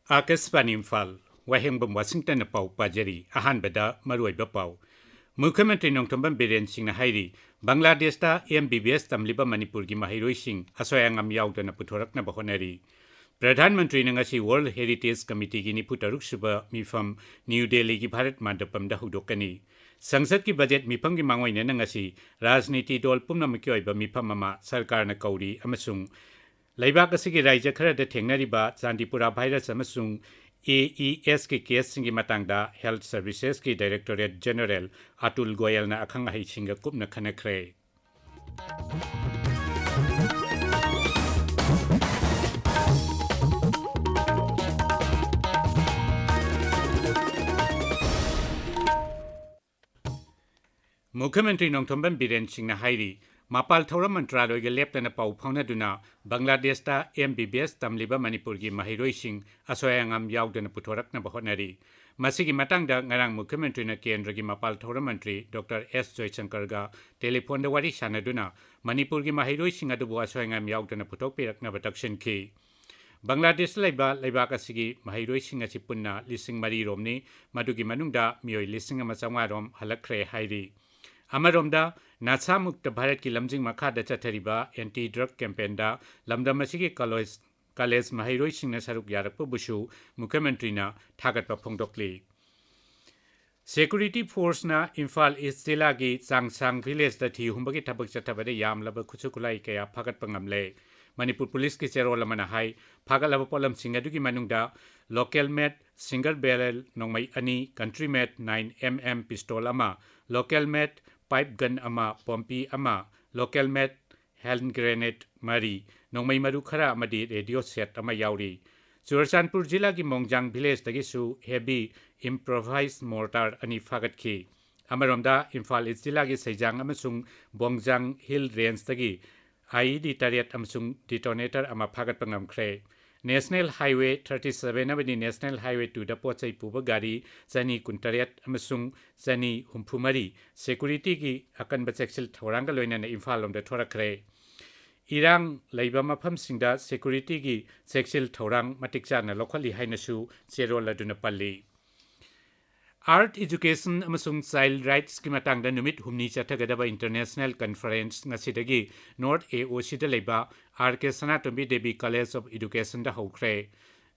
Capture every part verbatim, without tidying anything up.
ꯑꯥꯀꯥꯁꯕꯥꯅꯤ ꯏꯝꯐꯥꯜ, ꯋꯥꯍꯦꯡꯕꯝ ꯋꯥꯁꯤꯡꯇꯟꯅ ꯄꯥꯎ ꯄꯥꯖꯔꯤ꯫ ꯑꯍꯥꯟꯕꯗ ꯃꯔꯨꯑꯣꯏꯕ ꯄꯥꯎ꯫ ꯃꯨꯈ꯭ꯌ ꯃꯟꯇ꯭ꯔꯤ ꯅꯣꯡꯊꯣꯝꯕꯝ ꯕꯤꯔꯦꯟ ꯁꯤꯡꯅ ꯍꯥꯏꯔꯤ, ꯕꯪꯒ꯭ꯂꯥꯗꯦꯁꯇ M B B S ꯇꯝꯂꯤꯕ ꯃꯅꯤꯄꯨꯔꯒꯤ ꯃꯍꯩꯔꯣꯏꯁꯤꯡ ꯑꯁꯣꯏ ꯑꯉꯥꯝ ꯌꯥꯎꯗꯅ ꯄꯨꯊꯣꯔꯛꯅꯕ ꯍꯣꯠꯅꯔꯤ꯫ ꯄ꯭ꯔꯙꯥꯟ ꯃꯟꯇ꯭ꯔꯤꯅ ꯉꯁꯤ ꯋꯥꯔꯜꯗ ꯍꯦꯔꯤꯇꯦꯖ ꯀꯃꯤꯇꯤꯒꯤ ꯅꯤꯐꯨ ꯇꯔꯨꯛ ꯁꯨꯕ ꯃꯤꯐꯝ ꯅ꯭ꯌꯨ ꯗꯦꯜꯂꯤꯒꯤ ꯚꯥꯔꯠ ꯃꯟꯗꯄꯝꯗ ꯍꯧꯗꯣꯛꯀꯅꯤ꯫ ꯁꯪꯁꯠꯀꯤ ꯕꯖꯦꯠ ꯃꯤꯐꯝꯒꯤ ꯃꯥꯡꯑꯣꯏꯅꯅ ꯉꯁꯤ ꯔꯥꯖꯅꯤꯇꯤ ꯗꯣꯜ ꯄꯨꯝꯅꯃꯛꯀꯤ ꯑꯣꯏꯕ ꯃꯤꯐꯝ ꯑꯃ ꯁꯔꯀꯥꯔꯅ ꯀꯧꯔꯤ ꯑꯃꯁꯨꯡ ꯂꯩꯕꯥꯛ ꯑꯁꯤꯒꯤ ꯔꯥꯏꯖ꯭ꯌ ꯈꯔꯗ ꯊꯦꯡꯅꯔꯤꯕ ꯆꯥꯟꯗꯤꯄꯨꯔꯥ ꯚꯥꯏꯔꯁ ꯑꯃꯁꯨꯡ A E S ꯀꯤ ꯀꯦꯁꯁꯤꯡꯒꯤ ꯃꯇꯥꯡꯗ ꯍꯦꯜꯊ ꯁꯔꯚꯤꯁꯦꯁꯀꯤ ꯗꯥꯏꯔꯦꯛꯇꯣꯔꯦꯠ ꯖꯦꯅꯔꯦꯜ ꯑꯇꯨꯜ ꯒꯣꯌꯦꯜꯅ ꯑꯈꯪ ꯑꯍꯩꯁꯤꯡꯒ ꯀꯨꯞꯅ ꯈꯟꯅꯈ꯭ꯔꯦ꯫ ꯃꯨꯈ꯭ꯌ ꯃꯟꯇ꯭ꯔꯤ ꯅꯣꯡꯊꯣꯝꯕꯝ ꯕꯤꯔꯦꯟ ꯁꯤꯡꯅ ꯍꯥꯏꯔꯤ, ꯃꯄꯥꯜ ꯊꯧꯔꯝ ꯃꯟꯇ꯭ꯔꯥꯂꯣꯏꯒ ꯂꯦꯞꯇꯅ ꯄꯥꯎ ꯐꯥꯎꯅꯗꯨꯅ ꯕꯪꯒ꯭ꯂꯥꯗꯦꯁꯇ M B B S ꯇꯝꯂꯤꯕ ꯃꯅꯤꯄꯨꯔꯒꯤ ꯃꯍꯩꯔꯣꯏꯁꯤꯡ ꯑꯁꯣꯏ ꯑꯉꯥꯝ ꯌꯥꯎꯗꯅ ꯄꯨꯊꯣꯔꯛꯅꯕ ꯍꯣꯠꯅꯔꯤ꯫ ꯃꯁꯤꯒꯤ ꯃꯇꯥꯡꯗ ꯉꯔꯥꯡ ꯃꯨꯈ꯭ꯌ ꯃꯟꯇ꯭ꯔꯤꯅ ꯀꯦꯟꯗ꯭ꯔꯒꯤ ꯃꯄꯥꯜ ꯊꯧꯔꯝ ꯃꯟꯇ꯭ꯔꯤ ꯗꯣꯛꯇꯔ ꯑꯦꯁ ꯖꯣꯏꯁꯪꯀꯔꯒ ꯇꯦꯂꯤꯐꯣꯟꯗ ꯋꯥꯔꯤ ꯁꯥꯟꯅꯗꯨꯅ ꯃꯅꯤꯄꯨꯔꯒꯤ ꯃꯍꯩꯔꯣꯏꯁꯤꯡ ꯑꯗꯨꯕꯨ ꯑꯁꯣꯏ ꯑꯉꯥꯝ ꯌꯥꯎꯗꯅ ꯄꯨꯊꯣꯛꯄꯤꯔꯛꯅꯕ ꯇꯛꯁꯤꯟꯈꯤ꯫ ꯕꯪꯒ꯭ꯂꯥꯗꯦꯁꯇ ꯂꯩꯕ ꯂꯩꯕꯥꯛ ꯑꯁꯤꯒꯤ ꯃꯍꯩꯔꯣꯏꯁꯤꯡ ꯑꯁꯤ ꯄꯨꯟꯅ ꯂꯤꯁꯤꯡ ꯃꯔꯤ ꯔꯣꯝꯅꯤ꯫ ꯃꯗꯨꯒꯤ ꯃꯅꯨꯡꯗ ꯃꯤꯑꯣꯏ ꯂꯤꯁꯤꯡ ꯑꯃ ꯆꯥꯝꯃꯉꯥ ꯔꯣꯝ ꯍꯜꯂꯛꯈ꯭ꯔꯦ ꯍꯥꯏꯔꯤ꯫ ꯑꯃꯔꯣꯝꯗ, ꯅꯁꯥ ꯃꯨꯛꯇ ꯚꯥꯔꯠꯀꯤ ꯂꯝꯖꯤꯡ ꯃꯈꯥꯗ ꯆꯠꯊꯔꯤꯕ ꯑꯦꯟꯇꯤ ꯗ꯭ꯔꯒ ꯀꯦꯝꯄꯦꯟꯗ ꯂꯝꯗꯝ ꯑꯁꯤꯒꯤ ꯀꯣꯂꯦꯖ, ꯀꯣꯂꯦꯖ ꯃꯍꯩꯔꯣꯏꯁꯤꯡꯅ ꯁꯔꯨꯛ ꯌꯥꯔꯛꯄꯕꯨꯁꯨ ꯃꯨꯈ꯭ꯌ ꯃꯟꯇ꯭ꯔꯤꯅ ꯊꯥꯒꯠꯄ ꯐꯣꯡꯗꯣꯛꯂꯤ꯫ ꯁꯦꯀ꯭ꯌꯨꯔꯤꯇꯤ ꯐꯣꯔꯁꯅ ꯏꯝꯐꯥꯜ ꯏꯁ ꯖꯤꯂꯥꯒꯤ ꯆꯥꯡꯁꯥꯡ ꯚꯤꯂꯦꯖꯇ ꯊꯤ ꯍꯨꯝꯕꯒꯤ ꯊꯕꯛ ꯆꯠꯊꯕꯗ ꯌꯥꯝꯂꯕ ꯈꯨꯠꯁꯨ ꯈꯨꯠꯂꯥꯏ ꯀꯌꯥ ꯐꯥꯒꯠꯄ ꯉꯝꯂꯦ꯫ ꯃꯅꯤꯄꯨꯔ ꯄꯨꯂꯤꯁꯀꯤ ꯆꯦꯔꯣꯜ ꯑꯃꯅ ꯍꯥꯏ, ꯐꯥꯒꯠꯂꯕ ꯄꯣꯠꯂꯝꯁꯤꯡ ꯑꯗꯨꯒꯤ ꯃꯅꯨꯡꯗ ꯂꯣꯀꯦꯜ ꯃꯦꯗ ꯁꯤꯡꯒꯜ ꯕꯦꯔꯦꯜ ꯅꯣꯡꯃꯩ ꯑꯅꯤ, ꯀꯟꯇ꯭ꯔꯤ ꯃꯦꯗ nine M M ꯄꯤꯁꯇꯣꯜ ꯑꯃ, ꯂꯣꯀꯦꯜ ꯃꯦꯗ ꯄꯥꯏꯞ ꯒꯟ ꯑꯃ, ꯄꯣꯝꯄꯤ ꯑꯃ, ꯂꯣꯀꯦꯜ ꯃꯦꯗ ꯍꯦꯟꯗ ꯒ꯭ꯔꯦꯅꯦꯗ ꯃꯔꯤ, ꯅꯣꯡꯃꯩ ꯃꯔꯨ ꯈꯔ ꯑꯃꯗꯤ ꯔꯦꯗꯤꯑꯣ ꯁꯦꯠ ꯑꯃ ꯌꯥꯎꯔꯤ꯫ ꯆꯨꯔꯆꯥꯟꯄꯨꯔ ꯖꯤꯂꯥꯒꯤ ꯃꯣꯡꯖꯥꯡ ꯚꯤꯂꯦꯖꯇꯒꯤꯁꯨ ꯍꯦꯚꯤ ꯏꯝꯄ꯭ꯔꯣꯚꯥꯏꯖ ꯃꯣꯔꯇꯥꯔ ꯑꯅꯤ ꯐꯥꯒꯠꯈꯤ꯫ ꯑꯃꯔꯣꯝꯗ, ꯏꯝꯐꯥꯜ ꯏꯁ ꯖꯤꯂꯥꯒꯤ ꯁꯩꯖꯥꯡ ꯑꯃꯁꯨꯡ ꯕꯣꯡꯖꯥꯡ ꯍꯤꯜ ꯔꯦꯟꯖꯇꯒꯤ I E D ꯇꯔꯦꯠ ꯑꯃꯁꯨꯡ ꯗꯤꯇꯣꯅꯦꯇꯔ ꯑꯃ ꯐꯥꯒꯠꯄ ꯉꯝꯈ꯭ꯔꯦ꯫ ꯅꯦꯁꯅꯦꯜ ꯍꯥꯏꯋꯦ thirty seven ꯑꯃꯗꯤ ꯅꯦꯁꯅꯦꯜ ꯍꯥꯏꯋꯦ twoꯗ ꯄꯣꯠ ꯆꯩ ꯄꯨꯕ ꯒꯥꯔꯤ ꯆꯅꯤ ꯀꯨꯟꯇꯔꯦꯠ ꯑꯃꯁꯨꯡ ꯆꯅꯤ ꯍꯨꯝꯐꯨ ꯃꯔꯤ ꯁꯦꯀ꯭ꯌꯨꯔꯤꯇꯤꯒꯤ ꯑꯀꯟꯕ ꯆꯦꯛꯁꯤꯜ ꯊꯧꯔꯥꯡꯒ ꯂꯣꯏꯅꯅ ꯏꯝꯐꯥꯜ ꯂꯣꯝꯗ ꯊꯣꯔꯛꯈ꯭ꯔꯦ꯫ ꯏꯔꯥꯡ ꯂꯩꯕ ꯃꯐꯝꯁꯤꯡꯗ ꯁꯦꯀ꯭ꯌꯨꯔꯤꯇꯤꯒꯤ ꯆꯦꯛꯁꯤꯜ ꯊꯧꯔꯥꯡ ꯃꯇꯤꯛ ꯆꯥꯅ ꯂꯧꯈꯠꯂꯤ ꯍꯥꯏꯅꯁꯨ ꯆꯦꯔꯣꯜ ꯑꯗꯨꯅ ꯄꯜꯂꯤ꯫ ꯑꯥꯔꯠ ꯏꯖꯨꯀꯦꯁꯟ ꯑꯃꯁꯨꯡ ꯆꯥꯏꯜ ꯔꯥꯏꯠꯁꯀꯤ ꯃꯇꯥꯡꯗ ꯅꯨꯃꯤꯠ ꯍꯨꯝꯅꯤ ꯆꯠꯊꯒꯗꯕ ꯏꯟꯇꯔꯅꯦꯁꯅꯦꯜ ꯀꯟꯐꯔꯦꯟꯁ ꯉꯁꯤꯗꯒꯤ ꯅꯣꯔꯠ ꯑꯦ ꯑꯣ ꯁꯤꯗ ꯂꯩꯕ R K Sanatombi Devi college of ꯏꯗꯨꯀꯦꯁꯟꯗ ꯍꯧꯈ꯭ꯔꯦ꯫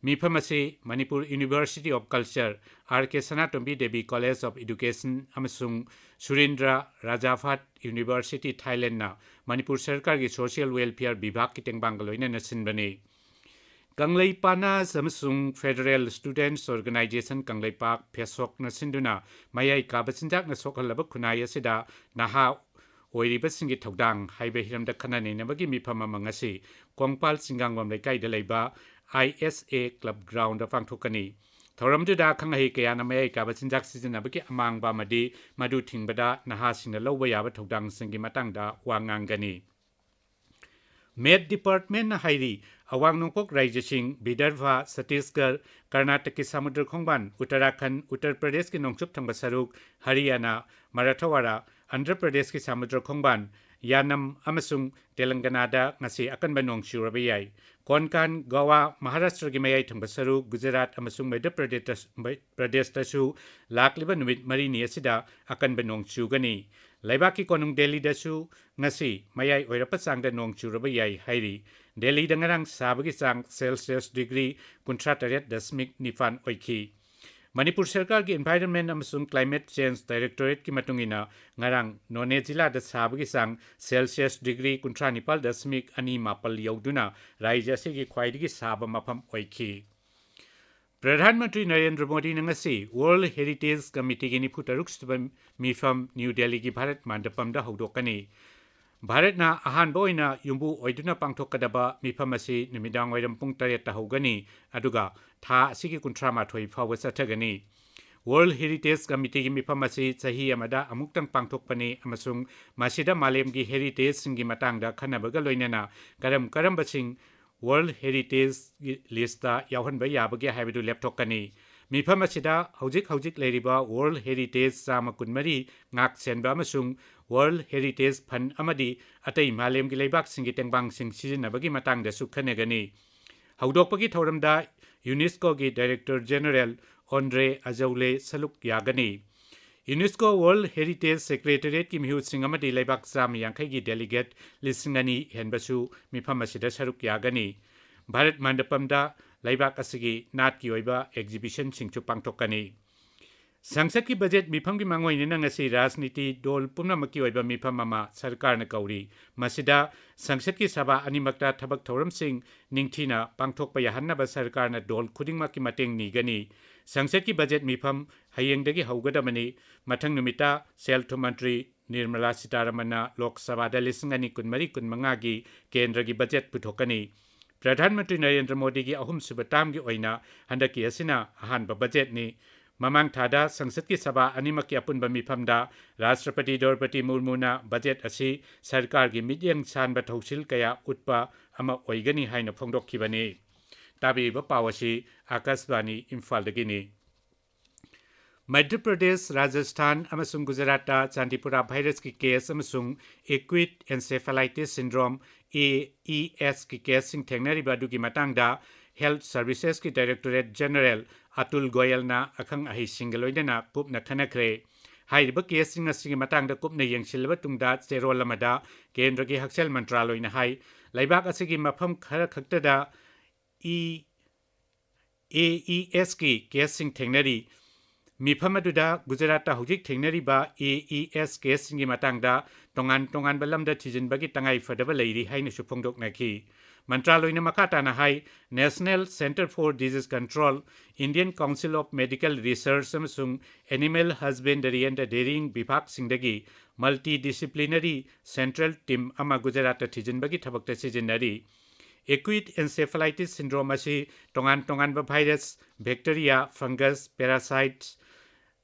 ꯃꯤꯐꯝ ꯑꯁꯤ Manipur university of culture, R K Sanatombi Devi college of education ꯑꯃꯁꯨꯡ ꯁꯨꯔꯤꯟꯗ꯭ꯔ ꯔꯥꯖꯥꯚꯥꯠ ꯌꯨꯅꯤꯚꯔꯁꯤꯇꯤ ꯊꯥꯏꯂꯦꯟꯗꯅ ꯃꯅꯤꯄꯨꯔ ꯁꯔꯀꯥꯔꯒꯤ ꯁꯣꯁꯤꯌꯦꯜ ꯋꯦꯜꯐꯤꯌꯔ ꯕꯤꯚꯥꯒꯀꯤ ꯇꯦꯡꯕꯥꯡꯒ ꯂꯣꯏꯅꯅ ꯁꯤꯟꯕꯅꯤ꯫ ꯀꯪꯂꯩꯄꯥꯅꯥꯁ ꯑꯃꯁꯨꯡ ꯐꯦꯗꯔꯦꯜ ꯁ꯭ꯇꯨꯗꯦꯟꯠꯁ ꯑꯣꯔꯒꯅꯥꯏꯖꯦꯁꯟ ꯀꯪꯂꯩꯄꯥꯛ, ꯐꯦꯁꯣꯛꯅ ꯁꯤꯟꯗꯨꯅ ꯃꯌꯥꯏ ꯀꯥꯕ ꯆꯤꯟꯖꯥꯛꯅ ꯁꯣꯛꯍꯜꯂꯕ ꯈꯨꯟꯅꯥꯏ ꯑꯁꯤꯗ ꯅꯍꯥ ꯑꯣꯏꯔꯤꯕꯁꯤꯡꯒꯤ ꯊꯧꯗꯥꯡ ꯍꯥꯏꯕ ꯍꯤꯔꯝꯗ ꯈꯟꯅ ꯅꯩꯅꯕꯒꯤ ꯃꯤꯐꯝ ꯑꯃ ꯉꯁꯤ ꯀꯣꯡꯄꯥꯜ ꯆꯤꯡꯒꯥꯡꯕꯝ ꯂꯩꯀꯥꯏꯗ ꯂꯩꯕ ꯑꯥꯏ ꯑꯦꯁ ꯑꯦ ꯀ꯭ꯂꯕ ꯒ꯭ꯔꯥꯎꯟꯗ ꯄꯥꯡꯊꯣꯛꯀꯅꯤ꯫ ꯊꯧꯔꯝꯗꯨꯗ ꯑꯈꯪ ꯑꯍꯩ ꯀꯌꯥꯅ ꯃꯌꯥꯏ ꯀꯥꯕ ꯆꯤꯟꯖꯥꯛ ꯁꯤꯖꯤꯟꯅꯕꯒꯤ ꯑꯃꯥꯡꯕ ꯑꯃꯗꯤ ꯃꯗꯨ ꯊꯤꯡꯕꯗ ꯅꯍꯥꯁꯤꯡꯅ ꯂꯧꯕ ꯌꯥꯕ ꯊꯧꯗꯥꯡꯁꯤꯡꯒꯤ ꯃꯇꯥꯡꯗ ꯋꯥ ꯉꯥꯡꯒꯅꯤ꯫ ꯃꯦꯠ ꯗꯤꯄꯥꯔꯠꯃꯦꯟꯠꯅ ꯍꯥꯏꯔꯤ, ꯑꯋꯥꯡ ꯅꯣꯡꯄꯣꯛ ꯔꯥꯖ꯭ꯌꯁꯤꯡ ꯕꯤꯗꯔꯚ, ꯁꯠꯇꯤꯁꯒꯔ, ꯀꯔꯅꯥꯇꯀꯀꯤ ꯁꯃꯨꯗ꯭ꯔ ꯈꯣꯡꯕꯥꯟ, ꯎꯠꯇꯔꯥꯈꯟꯗ, ꯎꯠꯇꯔ ꯄ꯭ꯔꯗꯦꯁꯀꯤ ꯅꯣꯡꯆꯨꯞ ꯊꯪꯕ ꯁꯔꯨꯛ, ꯍꯔꯤꯌꯥꯅꯥ, ꯃꯔꯥꯊꯋꯥꯔꯥ, ꯑꯟꯙ꯭ꯔ ꯄ꯭ꯔꯗꯦꯁꯀꯤ ꯁꯃꯨꯗ꯭ꯔ ꯈꯣꯡꯕꯥꯟ, ꯌꯥꯅꯝ ꯑꯃꯁꯨꯡ ꯇꯦꯂꯪꯒꯅꯥꯗ ꯉꯁꯤ ꯑꯀꯟꯕ ꯅꯣꯡ ꯆꯨꯔꯕ ꯌꯥꯏ꯫ ꯀꯣꯟꯀꯥꯟ, ꯒꯣꯋꯥ, ꯃꯍꯥꯔꯥꯁꯇ꯭ꯔꯒꯤ ꯃꯌꯥꯏ ꯊꯪꯕ ꯁꯔꯨꯛ, ꯒꯨꯖꯔꯥꯠ ꯑꯃꯁꯨꯡ ꯃꯙ꯭ꯌ ꯄ꯭ꯔꯗꯦꯁ-, ꯄ꯭ꯔꯗꯦꯁꯇꯁꯨ ꯂꯥꯛꯂꯤꯕ ꯅꯨꯃꯤꯠ ꯃꯔꯤꯅꯤ ꯑꯁꯤꯗ ꯑꯀꯟꯕ ꯅꯣꯡ ꯆꯨꯒꯅꯤ꯫ ꯂꯩꯕꯥꯛꯀꯤ ꯀꯣꯅꯨꯡ ꯗꯦꯜꯂꯤꯗꯁꯨ ꯉꯁꯤ ꯃꯌꯥꯏ ꯑꯣꯏꯔꯞꯄ ꯆꯥꯡꯗ ꯅꯣꯡ ꯆꯨꯔꯕ ꯌꯥꯏ ꯍꯥꯏꯔꯤ꯫ ꯗꯦꯜꯂꯤꯗ ꯉꯔꯥꯡ ꯁꯥꯕꯒꯤ ꯆꯥꯡ ꯁꯦꯜꯁꯤꯌꯁ ꯗꯤꯒ꯭ꯔꯤ ꯀꯨꯟꯊ꯭ꯔꯥ ꯇꯔꯦꯠ ꯗꯁꯃꯤꯛ ꯅꯤꯄꯥꯟ ꯑꯣꯏꯈꯤ꯫ ꯃꯅꯤꯄꯨꯔ ꯁꯔꯀꯥꯔꯒꯤ ꯏꯟꯚꯥꯏꯔꯟꯃꯦꯟꯠ ꯑꯃꯁꯨꯡ ꯀ꯭ꯂꯥꯏꯃꯦꯠ ꯆꯦꯟꯖ ꯗꯥꯏꯔꯦꯛꯇꯣꯔꯦꯠꯀꯤ ꯃꯇꯨꯡ ꯏꯟꯅ, ꯉꯔꯥꯡ ꯅꯣꯅꯦ ꯖꯤꯂꯥꯗ ꯁꯥꯕꯒꯤ ꯆꯥꯡ ꯁꯦꯜꯁꯤꯌꯁ ꯗꯤꯒ꯭ꯔꯤ ꯀꯨꯟꯊ꯭ꯔꯥ ꯅꯤꯄꯥꯜ ꯗꯁꯃꯤꯛ ꯑꯅꯤ ꯃꯥꯄꯜ ꯌꯧꯗꯨꯅ ꯔꯥꯖ꯭ꯌ ꯑꯁꯤꯒꯤ ꯈ꯭ꯋꯥꯏꯗꯒꯤ ꯁꯥꯕ ꯃꯐꯝ ꯑꯣꯏꯈꯤ꯫ ꯄ꯭ꯔꯙꯥꯟ ꯃꯟꯇ꯭ꯔꯤ ꯅꯔꯦꯟꯗ꯭ꯔ ꯃꯣꯗꯤꯅ ꯉꯁꯤ ꯋꯥꯔꯜꯗ ꯍꯦꯔꯤꯇꯦꯖ ꯀꯃꯤꯇꯤꯒꯤ ꯅꯤꯐꯨ ꯇꯔꯨꯛ ꯁꯨꯕ ꯃꯤꯐꯝ ꯅ꯭ꯌꯨ ꯗꯦꯜꯂꯤꯒꯤ ꯚꯥꯔꯠ ꯃꯟꯗꯄꯝꯗ ꯍꯧꯗꯣꯛꯀꯅꯤ꯫ ꯚꯥꯔꯠꯅ ꯑꯍꯥꯟꯕ ꯑꯣꯏꯅ ꯌꯨꯝꯕꯨ ꯑꯣꯏꯗꯨꯅ ꯄꯥꯡꯊꯣꯛꯀꯗꯕ ꯃꯤꯐꯝ ꯑꯁꯤ ꯅꯨꯃꯤꯗꯥꯡꯋꯥꯏꯔꯝ ꯄꯨꯡ ꯇꯔꯦꯠꯇ ꯍꯧꯒꯅꯤ, ꯑꯗꯨꯒ ꯊꯥ ꯑꯁꯤꯒꯤ ꯀꯨꯟꯊ꯭ꯔꯥ ꯃꯥꯊꯣꯏ ꯐꯥꯎꯕ ꯆꯠꯊꯒꯅꯤ꯫ ꯋꯥꯔꯜꯗ ꯍꯦꯔꯤꯇꯦꯖ ꯀꯃꯤꯇꯤꯒꯤ ꯃꯤꯐꯝ ꯑꯁꯤ ꯆꯍꯤ ꯑꯃꯗ ꯑꯃꯨꯛꯇꯪ ꯄꯥꯡꯊꯣꯛꯄꯅꯤ ꯑꯃꯁꯨꯡ ꯃꯁꯤꯗ ꯃꯥꯂꯦꯝꯒꯤ ꯍꯦꯔꯤꯇꯦꯖꯁꯤꯡꯒꯤ ꯃꯇꯥꯡꯗ ꯈꯟꯅꯕꯒ ꯂꯣꯏꯅꯅ ꯀꯔꯝ ꯀꯔꯝꯕꯁꯤꯡ ꯋꯥꯔꯜꯗ ꯍꯦꯔꯤꯇꯦꯖ ꯂꯤꯁꯇ ꯌꯥꯎꯍꯟꯕ ꯌꯥꯕꯒꯦ ꯍꯥꯏꯕꯗꯨ ꯂꯦꯞꯊꯣꯛꯀꯅꯤ꯫ ꯃꯤꯐꯝ ꯑꯁꯤꯗ ꯍꯧꯖꯤꯛ ꯍꯧꯖꯤꯛ ꯂꯩꯔꯤꯕ ꯋꯥꯔꯜꯗ ꯍꯦꯔꯤꯇꯦꯖ ꯆꯥꯝꯃ ꯀꯨꯟꯃꯔꯤ ꯉꯥꯛ ꯁꯦꯟꯕ ꯑꯃꯁꯨꯡ World Heritage Fund ꯑꯃꯗꯤ ꯑꯇꯩ ꯃꯥꯂꯦꯝꯒꯤ ꯂꯩꯕꯥꯛꯁꯤꯡꯒꯤ ꯇꯦꯡꯕꯥꯡꯁꯤꯡ ꯁꯤꯖꯤꯟꯅꯕꯒꯤ ꯃꯇꯥꯡꯗꯁꯨ ꯈꯟꯅꯒꯅꯤ꯫ ꯍꯧꯗꯣꯛꯄꯒꯤ ꯊꯧꯔꯝꯗ UNESCOꯒꯤ Director General Andre Azoulay ꯁꯔꯨꯛ ꯌꯥꯒꯅꯤ꯫ UNESCO World Heritage Secretariatꯀꯤ ꯃꯤꯍꯨꯠꯁꯤꯡ ꯑꯃꯗꯤ ꯂꯩꯕꯥꯛ ꯆꯥꯝꯃ ꯌꯥꯡꯈꯩꯒꯤ delegate ꯂꯤꯁꯤꯡ ꯑꯅꯤ ꯍꯦꯟꯕꯁꯨ ꯃꯤꯐꯝ ꯑꯁꯤꯗ ꯁꯔꯨꯛ ꯌꯥꯒꯅꯤ꯫ ꯚꯥꯔꯠ ꯃꯟꯗꯄꯝꯗ ꯂꯩꯕꯥꯛ ꯑꯁꯤꯒꯤ ꯅꯥꯠꯀꯤ ꯑꯣꯏꯕ exhibitionꯁꯤꯡꯁꯨ ꯄꯥꯡꯊꯣꯛꯀꯅꯤ꯫ ꯁꯪꯁꯠꯀꯤ ꯕꯖꯦꯠ ꯃꯤꯐꯝꯒꯤ ꯃꯥꯡꯑꯣꯏꯅꯅ ꯉꯁꯤ ꯔꯥꯖꯅꯤꯇꯤ ꯗꯣꯜ ꯄꯨꯝꯅꯃꯛꯀꯤ ꯑꯣꯏꯕ ꯃꯤꯐꯝ ꯑꯃ ꯁꯔꯀꯥꯔꯅ ꯀꯧꯔꯤ꯫ ꯃꯁꯤꯗ ꯁꯪꯁꯠꯀꯤ ꯁꯚꯥ ꯑꯅꯤꯃꯛꯇ ꯊꯕꯛ ꯊꯧꯔꯝꯁꯤꯡ ꯅꯤꯡꯊꯤꯅ ꯄꯥꯡꯊꯣꯛꯄ ꯌꯥꯍꯟꯅꯕ ꯁꯔꯀꯥꯔꯅ ꯗꯣꯜ ꯈꯨꯗꯤꯡꯃꯛꯀꯤ ꯃꯇꯦꯡ ꯅꯤꯒꯅꯤ꯫ ꯁꯪꯁꯠꯀꯤ ꯕꯖꯦꯠ ꯃꯤꯐꯝ ꯍꯌꯦꯡꯗꯒꯤ ꯍꯧꯒꯗꯕꯅꯤ꯫ ꯃꯊꯪ ꯅꯨꯃꯤꯠꯇ ꯁꯦꯜ ꯊꯨꯝ ꯃꯟꯇ꯭ꯔꯤ ꯅꯤꯔꯃꯂꯥ ꯁꯤꯇꯥꯔꯥꯃꯟꯅ ꯂꯣꯛ ꯁꯚꯥꯗ ꯂꯤꯁꯤꯡ ꯑꯅꯤ ꯀꯨꯟꯃꯔꯤ ꯀꯨꯟꯃꯉꯥꯒꯤ ꯀꯦꯟꯗ꯭ꯔꯒꯤ ꯕꯖꯦꯠ ꯄꯨꯊꯣꯛꯀꯅꯤ꯫ ꯄ꯭ꯔꯙꯥꯟ ꯃꯟꯇ꯭ꯔꯤ ꯅꯔꯦꯟꯗ꯭ꯔ ꯃꯣꯗꯤꯒꯤ ꯑꯍꯨꯝꯁꯨꯕ ꯇꯥꯔꯝꯒꯤ ꯑꯣꯏꯅ ꯍꯟꯗꯛꯀꯤ ꯑꯁꯤꯅ ꯑꯍꯥꯟꯕ ꯕꯖꯦꯠꯅꯤ꯫ ꯃꯃꯥꯡ ꯊꯥꯗ ꯁꯪꯁꯠꯀꯤ ꯁꯚꯥ ꯑꯅꯤꯃꯛꯀꯤ ꯑꯄꯨꯟꯕ ꯃꯤꯐꯝꯗ ꯔꯥꯁꯇ꯭ꯔꯄꯇꯤ ꯗ꯭ꯔꯧꯄꯗꯤ ꯃꯨꯔꯃꯨꯅ ꯕꯖꯦꯠ ꯑꯁꯤ ꯁꯔꯀꯥꯔꯒꯤ ꯃꯤꯠꯌꯦꯡ ꯁꯥꯟꯕ ꯊꯧꯁꯤꯜ ꯀꯌꯥ ꯎꯠꯄ ꯑꯃ ꯑꯣꯏꯒꯅꯤ ꯍꯥꯏꯅ ꯐꯣꯡꯗꯣꯛꯈꯤꯕꯅꯤ꯫ ꯇꯥꯕꯤꯔꯤꯕ ꯄꯥꯎ ꯑꯁꯤ ꯑꯥꯀꯥꯁꯕꯥꯅꯤ ꯏꯝꯐꯥꯜꯗꯒꯤꯅꯤ꯫ ꯃꯙ꯭ꯌ ꯄ꯭ꯔꯗꯦꯁ, ꯔꯥꯖꯁꯊꯥꯟ ꯑꯃꯁꯨꯡ ꯒꯨꯖꯔꯥꯠꯇ ꯆꯥꯟꯗꯤꯄꯨꯔꯥ ꯚꯥꯏꯔꯁꯀꯤ ꯀꯦꯁ ꯑꯃꯁꯨꯡ acute encephalitis syndrome, AESꯀꯤ ꯀꯦꯁꯁꯤꯡ ꯊꯦꯡꯅꯔꯤꯕ ꯑꯗꯨꯒꯤ ꯃꯇꯥꯡꯗ Health Servicesꯀꯤ Directorate General ꯑꯇꯨꯜ ꯒꯣꯌꯜꯅ ꯑꯈꯪ ꯑꯍꯩꯁꯤꯡꯒ ꯂꯣꯏꯅꯅ ꯀꯨꯞꯅ ꯈꯟꯅꯈ꯭ꯔꯦ꯫ ꯍꯥꯏꯔꯤꯕ ꯀꯦꯁꯁꯤꯡ ꯑꯁꯤꯒꯤ ꯃꯇꯥꯡꯗ ꯀꯨꯞꯅ ꯌꯦꯡꯁꯤꯜꯂꯕ ꯇꯨꯡꯗ ꯆꯦꯔꯣꯜ ꯑꯃꯗ ꯀꯦꯟꯗ꯭ꯔꯒꯤ ꯍꯛꯁꯦꯜ ꯃꯟꯇ꯭ꯔꯥꯂꯣꯏꯅ ꯍꯥꯏ, ꯂꯩꯕꯥꯛ ꯑꯁꯤꯒꯤ ꯃꯐꯝ ꯈꯔ ꯈꯛꯇꯗ ꯏ, AESꯀꯤ ꯀꯦꯁꯁꯤꯡ ꯊꯦꯡꯅꯔꯤ꯫ ꯃꯤꯐꯝ ꯑꯗꯨꯗ ꯒꯨꯖꯔꯥꯠꯇ ꯍꯧꯖꯤꯛ ꯊꯦꯡꯅꯔꯤꯕ AES ꯀꯦꯁꯁꯤꯡꯒꯤ ꯃꯇꯥꯡꯗ ꯇꯣꯉꯥꯟ ꯇꯣꯉꯥꯟꯕ ꯂꯝꯗ ꯊꯤꯖꯤꯟꯕꯒꯤ ꯇꯉꯥꯏ ꯐꯗꯕ ꯂꯩꯔꯤ ꯍꯥꯏꯅꯁꯨ ꯐꯣꯡꯗꯣꯛꯅꯈꯤ꯫ ꯃꯟꯇ꯭ꯔꯥꯂꯣꯏꯅ ꯃꯈꯥ ꯇꯥꯅ ꯍꯥꯏ, National Centre for Disease Control, Indian Council of Medical Research ꯑꯃꯁꯨꯡ Animal Husbandry and Dairying ꯕꯤꯚꯥꯒꯁꯤꯡꯗꯒꯤ multidisciplinary central team ꯑꯃ ꯒꯨꯖꯔꯥꯠꯇ ꯊꯤꯖꯤꯟꯕꯒꯤ ꯊꯕꯛꯇ ꯁꯤꯖꯤꯟꯅꯔꯤ꯫ Acute encephalitis syndrome ꯑꯁꯤ ꯇꯣꯉꯥꯟ ꯇꯣꯉꯥꯟꯕ virus, bacteria, fungus, parasites,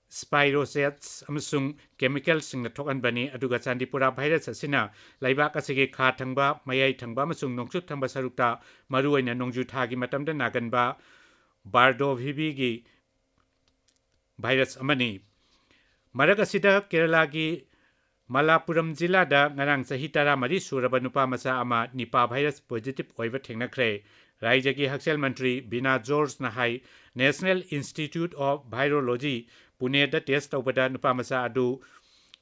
spirochetes ꯑꯃꯁꯨꯡ chemicalꯁꯤꯡꯅ ꯊꯣꯛꯍꯟꯕꯅꯤ, ꯑꯗꯨꯒ ꯆꯥꯟꯗꯤꯄꯨꯔꯥ ꯚꯥꯏꯔꯁ ꯑꯁꯤꯅ ꯂꯩꯕꯥꯛ ꯑꯁꯤꯒꯤ ꯈꯥ ꯊꯪꯕ, ꯃꯌꯥꯏ ꯊꯪꯕ ꯑꯃꯁꯨꯡ ꯅꯣꯡꯆꯨꯞ ꯊꯪꯕ ꯁꯔꯨꯛꯇ, ꯃꯔꯨꯑꯣꯏꯅ ꯅꯣꯡꯖꯨ ꯊꯥꯒꯤ ꯃꯇꯝꯗ ꯅꯥꯒꯟꯕ ꯕꯥꯔꯗꯣꯚꯤꯕꯤꯒꯤ ꯚꯥꯏꯔꯁ ꯑꯃꯅꯤ꯫ ꯃꯔꯛ ꯑꯁꯤꯗ ꯀꯦꯔꯂꯥꯒꯤ ꯃꯂꯥꯄꯨꯔꯝ ꯖꯤꯂꯥꯗ ꯉꯔꯥꯡ ꯆꯍꯤ ꯇꯔꯥꯃꯔꯤ ꯁꯨꯔꯕ ꯅꯨꯄꯥ ꯃꯆꯥ ꯑꯃ ꯅꯤꯄꯥ ꯚꯥꯏꯔꯁ ꯄꯣꯖꯤꯇꯤꯚ ꯑꯣꯏꯕ ꯊꯦꯡꯅꯈ꯭ꯔꯦ꯫ ꯔꯥꯏꯖ꯭ꯌꯒꯤ ꯍꯛꯁꯦꯜ ꯃꯟꯇ꯭ꯔꯤ ꯕꯤꯅꯥ ꯖꯣꯔꯖꯅ ꯍꯥꯏ, ꯅꯦꯁꯅꯦꯜ ꯏꯟꯁꯇꯤꯇ꯭ꯌꯨꯠ ꯑꯣꯐ ꯚꯥꯏꯔꯣꯂꯣꯖꯤ, ꯄꯨꯅꯦꯗ ꯇꯦꯁ ꯇꯧꯕꯗ ꯅꯨꯄꯥ ꯃꯆꯥ ꯑꯗꯨ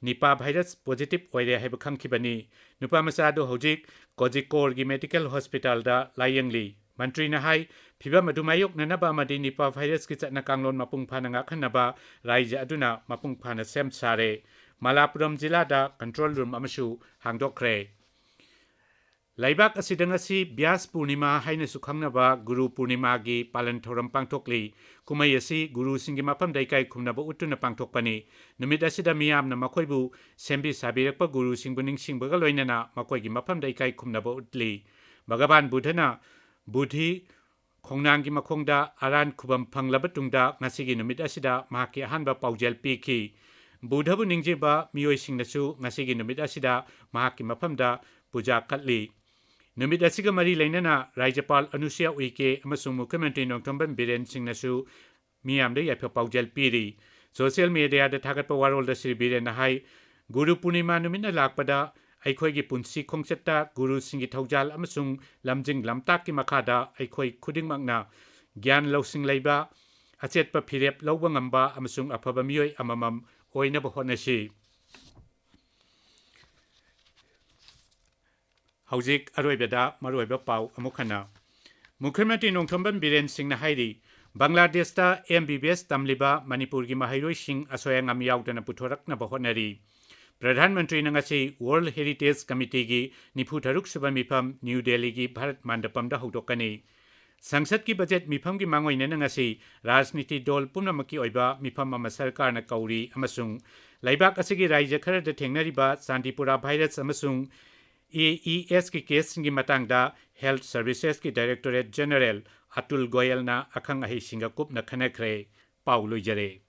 ꯅꯤꯄꯥ ꯚꯥꯏꯔꯁ ꯄꯣꯖꯤꯇꯤꯚ ꯑꯣꯏꯔꯦ ꯍꯥꯏꯕ ꯈꯪꯈꯤꯕꯅꯤ꯫ ꯅꯨꯄꯥ ꯃꯆꯥ ꯑꯗꯨ ꯍꯧꯖꯤꯛ ꯀꯣꯖꯤꯀꯣꯔꯒꯤ ꯃꯦꯗꯤꯀꯦꯜ ꯍꯣꯁꯄꯤꯇꯥꯜꯗ ꯂꯥꯌꯦꯡꯂꯤ꯫ ꯃꯟꯇ꯭ꯔꯤꯅ ꯍꯥꯏ, ꯐꯤꯚꯝ ꯑꯗꯨ ꯃꯥꯌꯣꯛꯅꯅꯕ ꯑꯃꯗꯤ ꯅꯤꯄꯥ ꯚꯥꯏꯔꯁꯀꯤ ꯆꯠꯅ ꯀꯥꯡꯂꯣꯟ ꯃꯄꯨꯡ ꯐꯥꯅ ꯉꯥꯛꯍꯟꯅꯕ ꯔꯥꯏꯖ꯭ꯌ ꯑꯗꯨꯅ ꯃꯄꯨꯡ ꯐꯥꯅ ꯁꯦꯝ ꯁꯥꯔꯦ꯫ ꯃꯂꯥꯄꯨꯔꯝ ꯖꯤꯂꯥꯗ ꯀꯟꯇ꯭ꯔꯣꯜ ꯔꯨꯝ ꯑꯃꯁꯨ ꯍꯥꯡꯗꯣꯛꯈ꯭ꯔꯦ꯫ ꯂꯩꯕꯥꯛ ꯑꯁꯤꯗ ꯉꯁꯤ ꯕ꯭ꯌꯥꯁ ꯄꯨꯔꯅꯤꯃꯥ ꯍꯥꯏꯅꯁꯨ ꯈꯪꯅꯕ ꯒꯨꯔꯨ ꯄꯨꯔꯅꯤꯃꯥꯒꯤ ꯄꯥꯂꯟ ꯊꯧꯔꯝ ꯄꯥꯡꯊꯣꯛꯂꯤ꯫ ꯀꯨꯝꯍꯩ ꯑꯁꯤ ꯒꯨꯔꯨꯁꯤꯡꯒꯤ ꯃꯐꯝꯗ ꯏꯀꯥꯏ ꯈꯨꯝꯅꯕ ꯎꯠꯇꯨꯅ ꯄꯥꯡꯊꯣꯛꯄꯅꯤ꯫ ꯅꯨꯃꯤꯠ ꯑꯁꯤꯗ ꯃꯤꯌꯥꯝꯅ ꯃꯈꯣꯏꯕꯨ ꯁꯦꯝꯕꯤ ꯁꯥꯕꯤꯔꯛꯄ ꯒꯨꯔꯨꯁꯤꯡꯕꯨ ꯅꯤꯡꯁꯤꯡꯕꯒ ꯂꯣꯏꯅꯅ ꯃꯈꯣꯏꯒꯤ ꯃꯐꯝꯗ ꯏꯀꯥꯏ ꯈꯨꯝꯅꯕ ꯎꯠꯂꯤ꯫ ꯚꯒꯕꯥꯟ ꯕꯨꯙꯅ ꯕꯨꯙꯤ ꯈꯣꯡꯅꯥꯡꯒꯤ ꯃꯈꯣꯡꯗ ꯑꯔꯥꯟ ꯈꯨꯕꯝ ꯐꯪꯂꯕ ꯇꯨꯡꯗ ꯉꯁꯤꯒꯤ ꯅꯨꯃꯤꯠ ꯑꯁꯤꯗ ꯃꯍꯥꯛꯀꯤ ꯑꯍꯥꯟꯕ ꯄꯥꯎꯖꯦꯜ ꯄꯤꯈꯤ꯫ ꯕꯨꯙꯕꯨ ꯅꯤꯡꯁꯤꯡꯕ ꯃꯤꯑꯣꯏꯁꯤꯡꯅꯁꯨ ꯉꯁꯤꯒꯤ ꯅꯨꯃꯤꯠ ꯑꯁꯤꯗ ꯃꯍꯥꯛꯀꯤ ꯃꯐꯝꯗ ꯄꯨꯖꯥ ꯀꯠꯂꯤ꯫ ꯅꯨꯃꯤꯠ ꯑꯁꯤꯒ ꯃꯔꯤ ꯂꯩꯅꯅ ꯔꯥꯖ꯭ꯌꯄꯥꯜ ꯑꯅꯨꯁꯨꯌꯥ ꯎꯏꯀꯦ ꯑꯃꯁꯨꯡ ꯃꯨꯈ꯭ꯌ ꯃꯟꯇ꯭ꯔꯤ ꯅꯣꯡꯊꯣꯝꯕꯝ ꯕꯤꯔꯦꯟ ꯁꯤꯡꯅꯁꯨ ꯃꯤꯌꯥꯝꯗ ꯌꯥꯏꯐ ꯄꯥꯎꯖꯦꯜ ꯄꯤꯔꯤ꯫ ꯁꯣꯁꯤꯌꯦꯜ ꯃꯦꯗꯤꯌꯥꯗ ꯊꯥꯒꯠꯄ ꯋꯥꯔꯣꯜꯗ ꯁ꯭ꯔꯤ ꯕꯤꯔꯦꯟꯅ ꯍꯥꯏ, ꯒꯨꯔꯨ ꯄꯨꯔꯅꯤꯃꯥ ꯅꯨꯃꯤꯠꯅ ꯂꯥꯛꯄꯗ ꯑꯩꯈꯣꯏꯒꯤ ꯄꯨꯟꯁꯤ ꯈꯣꯡꯆꯠꯇ ꯒꯨꯔꯨꯁꯤꯡꯒꯤ ꯊꯧꯖꯥꯜ ꯑꯃꯁꯨꯡ ꯂꯝꯖꯤꯡ ꯂꯝꯇꯥꯛꯀꯤ ꯃꯈꯥꯗ ꯑꯩꯈꯣꯏ ꯈꯨꯗꯤꯡꯃꯛꯅ ꯒ꯭ꯌꯥꯟ ꯂꯧꯁꯤꯡ ꯂꯩꯕ, ꯑꯆꯦꯠꯄ ꯐꯤꯔꯦꯞ ꯂꯧꯕ ꯉꯝꯕ ꯑꯃꯁꯨꯡ ꯑꯐꯕ ꯃꯤꯑꯣꯏ ꯑꯃꯃꯝ ꯑꯣꯏꯅꯕ ꯍꯣꯠꯅꯁꯤ꯫ ꯍꯧꯖꯤꯛ ꯑꯔꯣꯏꯕꯗ ꯃꯔꯨꯑꯣꯏꯕ ꯄꯥꯎ ꯑꯃꯨꯛ ꯍꯟꯅ꯫ ꯃꯨꯈ꯭ꯌ ꯃꯟꯇ꯭ꯔꯤ ꯅꯣꯡꯊꯣꯝꯕꯝ ꯕꯤꯔꯦꯟ ꯁꯤꯡꯅ ꯍꯥꯏꯔꯤ, ꯕꯪꯒ꯭ꯂꯥꯗꯦꯁꯇ ꯑꯦꯝ ꯕꯤ ꯕꯤ ꯑꯦꯁ ꯇꯝꯂꯤꯕ ꯃꯅꯤꯄꯨꯔꯒꯤ ꯃꯍꯩꯔꯣꯏꯁꯤꯡ ꯑꯁꯣꯏ ꯑꯉꯥꯝ ꯌꯥꯎꯗꯅ ꯄꯨꯊꯣꯔꯛꯅꯕ ꯍꯣꯠꯅꯔꯤ꯫ ꯄ꯭ꯔꯙꯥꯟ ꯃꯟꯇ꯭ꯔꯤꯅ ꯉꯁꯤ ꯋꯥꯔꯜꯗ ꯍꯦꯔꯤꯇꯦꯖ ꯀꯃꯤꯇꯤꯒꯤ ꯅꯤꯐꯨ ꯇꯔꯨꯛ ꯁꯨꯕ ꯃꯤꯐꯝ ꯅ꯭ꯌꯨ ꯗꯦꯜꯂꯤꯒꯤ ꯚꯥꯔꯠ ꯃꯟꯗꯄꯝꯗ ꯍꯧꯗꯣꯛꯀꯅꯤ꯫ ꯁꯪꯁꯠꯀꯤ ꯕꯖꯦꯠ ꯃꯤꯐꯝꯒꯤ ꯃꯥꯡꯑꯣꯏꯅꯅ ꯉꯁꯤ ꯔꯥꯖꯅꯤꯇꯤ ꯗꯣꯜ ꯄꯨꯝꯅꯃꯛꯀꯤ ꯑꯣꯏꯕ ꯃꯤꯐꯝ ꯑꯃ ꯁꯔꯀꯥꯔꯅ ꯀꯧꯔꯤ ꯑꯃꯁꯨꯡ ꯂꯩꯕꯥꯛ ꯑꯁꯤꯒꯤ ꯔꯥꯏꯖ꯭ꯌ ꯈꯔꯗ ꯊꯦꯡꯅꯔꯤꯕ ꯆꯥꯟꯗꯤꯄꯨꯔꯥ ꯚꯥꯏꯔꯁ ꯑꯃꯁꯨꯡ ꯑꯦ ꯏ ꯑꯦꯁꯀꯤ ꯀꯦꯁꯁꯤꯡꯒꯤ ꯃꯇꯥꯡꯗ ꯍꯦꯜꯊ ꯁꯔꯚꯤꯁꯦꯁꯀꯤ ꯗꯥꯏꯔꯦꯛꯇꯣꯔꯦꯠ ꯖꯦꯅꯔꯦꯜ ꯑꯇꯨꯜ ꯒꯣꯌꯜꯅ ꯑꯈꯪ ꯑꯍꯩꯁꯤꯡꯒ ꯀꯨꯞꯅ ꯈꯟꯅꯈ꯭ꯔꯦ꯫ ꯄꯥꯎ ꯂꯣꯏꯖꯔꯦ꯫